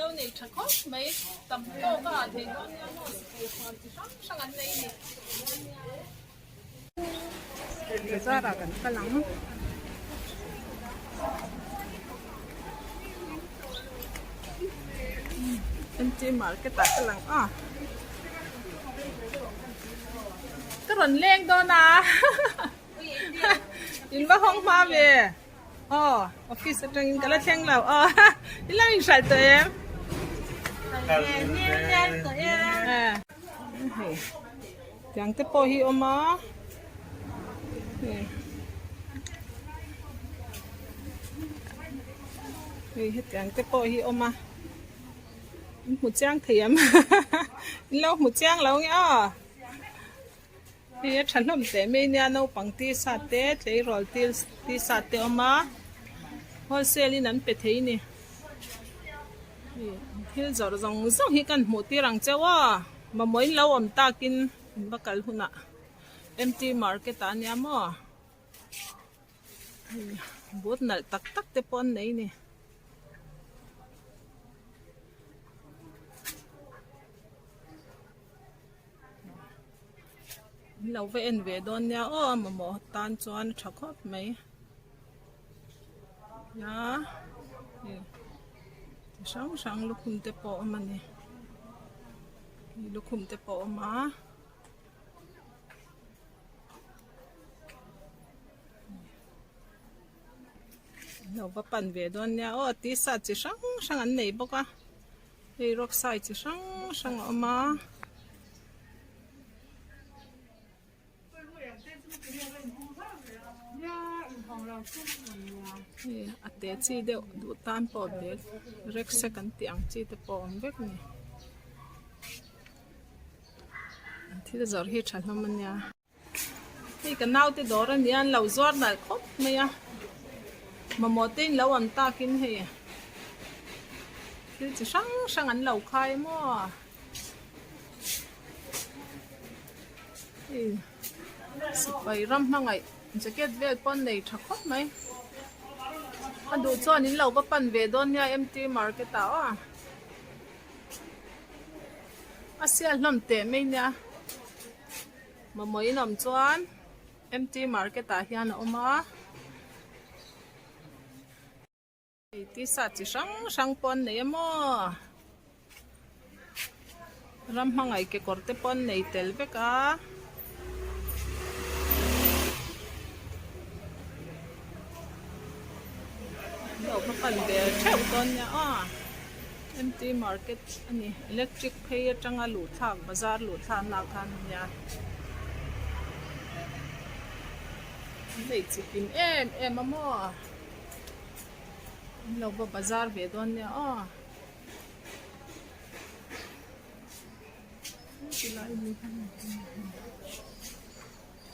lo nei tha khawp mai tam tawk a ah thei dawn nia maw sipai huan chi hrang hrang an nei a ni. Bazar ah kan kal ang. MT market ah ka lang a. Ka rawn leng dawn a. In va hawng hma ve. Aw office atangin ka la thleng lo. Aw in lo inhralh tawh em? Hei tiang te pawh hi awm a hei hei hetiang te pawh hi awm a in hmu chiang thei em in lo hmu chiang lo nge aw hei a thahnawm teh mai nia naupang t-shirt te tleirawl t-shirt te awm a wholesale in an pe thei a ni. Thil zawrh zawng zawng hi kan hmuh tir ang cheu a, mamawh in lo awm takin in va kal hunah MT market ah ania maw hei but nalh tak tak te pawh an nei a ni. In lo va en ve dawn nia aw mamawh tan chuan a tha khawp mai. A hei chi hrang hrang lukhum te pawh a awm a ni hei lukhum te pawh a awm a lo va pan ve dawn nia aw t-shirt chi hrang hrang an nei bawk a hei rawk sai chi hrang hrang a awm a. Hei a te chi deuh duh tan pawh bag rucksack an tih ang chi te pawh a awm vek a ni thil zawrh hi tha hlawm a nia hei ka naute dawr a nia an lo zuar nalh khawp mai a mamawh te in lo awm takin hei thil chi hrang hrang an lo khai maw. Hei sipai ram hmangaih jacket vel pawh an nei tha khawp mai a duh chuan in lo va pan ve dawn nia MT market ah aw a sial hlawm teh mai nia mamawh in awm chuan MT market ah hian a awm a. Hei t-shirt chi hrang hrang pawh an nei a maw ram hmangaih kekawr te pawh an nei tel vek a lo va pan ve theuh dawn nia aw MT market a ni electric phei atanga luh thlak bazar luh thlak na khan a nia an nei chi kim em em a maw. An lo va bazar ve dawn nia aw. Tilai hi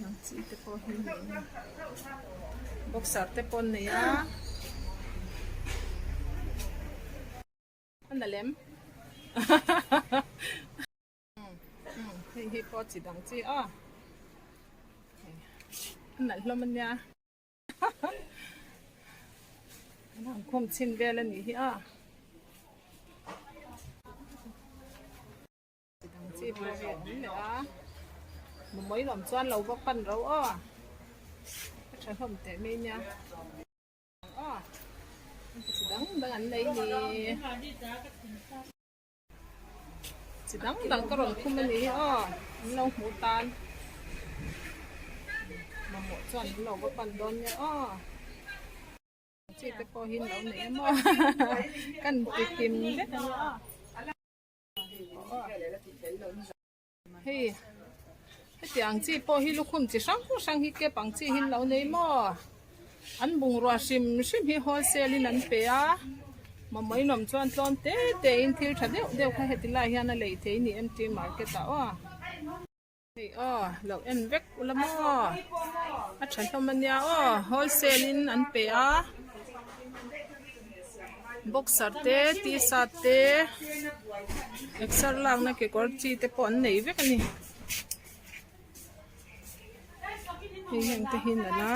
nang chi te pawh hi nei a boxer te pawh an nei a. A na lem hei hi pawh chi dang chi aw a nalh hlawm a nia. An khum chhin vel a nih hi a. Dang chi pawh hi a awm leh a. Mawmawii lawm chuan lo va pan ro aw. A tha hlawm teh mai nia. Aw. Chi dang dang an nei ni. Chi dang dang ka rawn khum a ni hi aw an lo hmuh tan mamawh chuan an lo va pan dawn nia aw chi te pawh hi an lo nei a maw kan ti kim vek a nia aw hei heti ang chi pawh hi lukhum chi hrang hrang hi cap ang chi hi an lo nei maw an bungrua hrim hrim hi wholesale in an pe a mamawh inawm chuan tlawm te te in thil tha deuh deuh kha heti lai hian a lei thei a ni MT market ah aw hei aw lo en vek ula maw a tha hlawm ania aw wholesale in an pe a. Boxer te t-shirt te exer lakna kekawr chi te pawh an nei vek a ni hei heng te hi nalh a.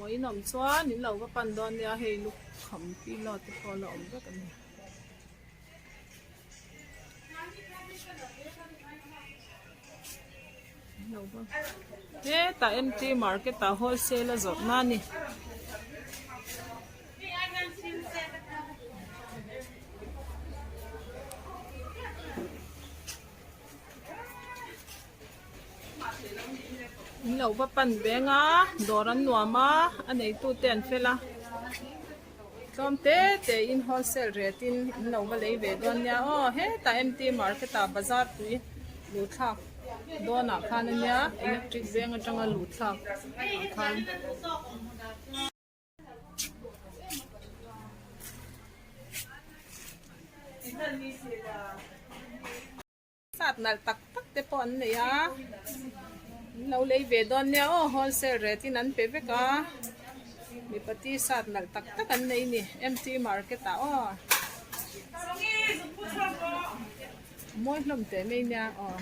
Mamawh in awm chuan in lo va pan dawn nia hei lukham pillow te pawh la awm vek a ni. Hetah MT market ah wholesale a zawrh na a ni. In lo va pan veng a dawr an nuam a a neitu te an fel a tlawm te te in wholesale rate in in lo va lei ve dawn nia aw hetah MT market ah bazar tui luh thlak dawn ah khan a nia electric veng atanga luh thlak ah khan. Sat nalh tak tak te pawh an nei a, an lo lei ve dawn nia aw wholesale rate in an pe vek a, mipa t-shirt nalh tak tak an nei a ni MT market ah aw mawi hlawm teh mai nia aw.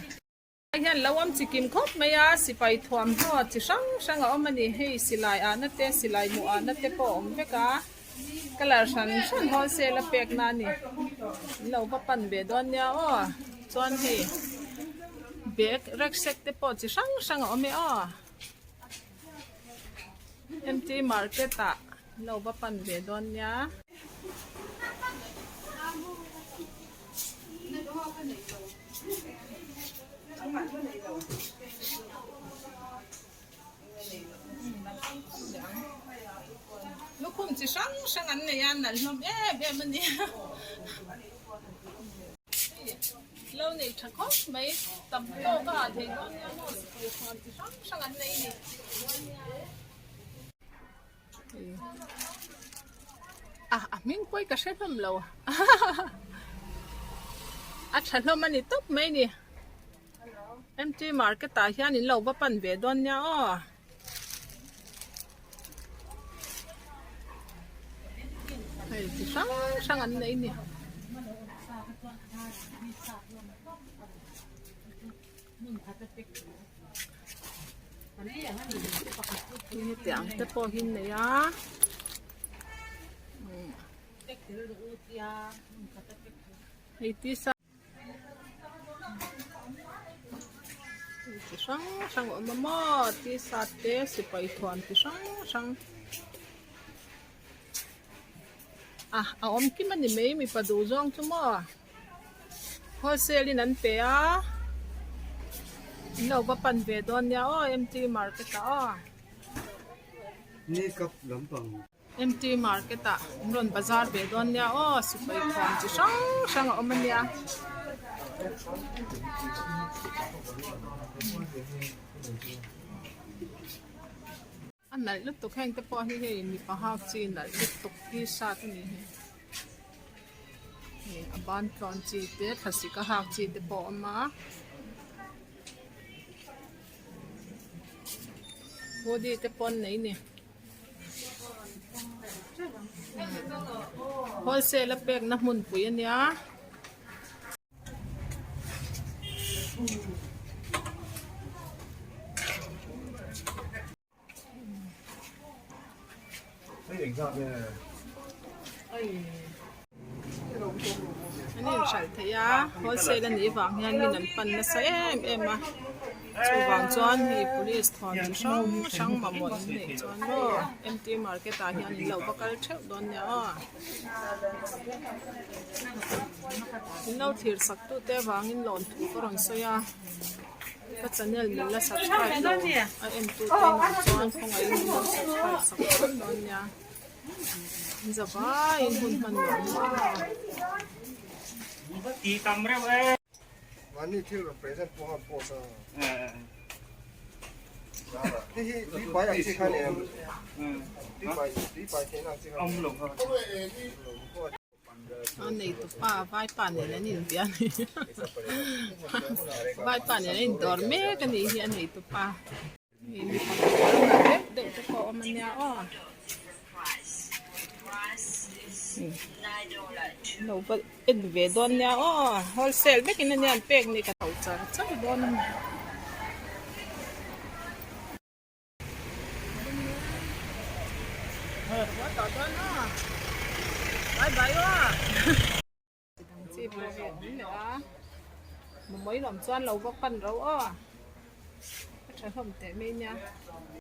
Hei hian lo awm chi kim khawp mai a, sipai thuamhnaw chi hrang hrang a awm a ni, hei silai ahna te silai mu ahna te pawh a awm vek a. Colour hran hran wholesale a pek na a ni in lo va pan ve dawn nia aw chuan hei bag rucksack te pawh chi hrang hrang a awm e aw MT market ah in lo va pan ve dawn nia. Lukhum chi hrang hrang an nei a nalh hlawm em em a ni lo nei tha khawp mai tam tawk a ah theih dawn nia maw sipai thuam chi hrang hrang an nei a ni a a hming pawh hi ka hre hlawm lo a tha hlawm a ni tawp mai a ni. MT market ah hian in lo va pan ve dawn nia aw. Hei chi hrang hrang an nei ni. Hetiang te pawh hi an nei a. Hei tisa. Chi hrang hrang a awm a maw t-shirt te sipai thuam chi hrang hrang a a awm kim a ni mai mipa duh zawng chu maw wholesale in an pe a an lo va pan ve dawn nia aw MT market ah aw. MT market ah an rawn bazar ve dawn nia aw sipai thuam chi hrang hrang a awm a nia. A nalh lutuk heng te pawh hi hei mipa hak chi nalh lutuk t-shirt a ni hi hei a ban tlawn chi te thlasik a hak chi te pawh a awm a. Hoodie te pawh an nei a ni. Wholesale a pekna hmunpui a nia. An inhralh theih a wholesale a nih vang hian min an pan nasa em em a chuvang chuan hei police thuam chi hrang hrang mamawh in neih chuan maw MT market ah hian in lo va kal theuh dawn nia aw in lo thlir sak tu te avangin lawn thu ka rawn sawi a ka channel min la subscribe lo a en tu te in awm chuan khawngaih in min lo subscribe sak dawn dawn nia. Zavaiin hun hman nuam maw. Mahni thil rawn present pawh han post a. Hei hi tui pai ang chi kha ni em? Tui pai tui pai theihna ang chi kha. A neitu pa vaipa nen an inbia a ni vaipa nen an indawr mek a nih hi a neitu pa. Hei mi pakhat a nalh deuh deuh te pawh a awm a nia aw lo va en ve dawn nia aw wholesale vekin a nia an pek ni ka tho char char dawn a ni. Tawh dawn aw. Bye bye aw. Dang chi pawh hi a awm leh a. Mawmawii lawm chuan lo va pan ro aw. A tha hlawm teh mai nia.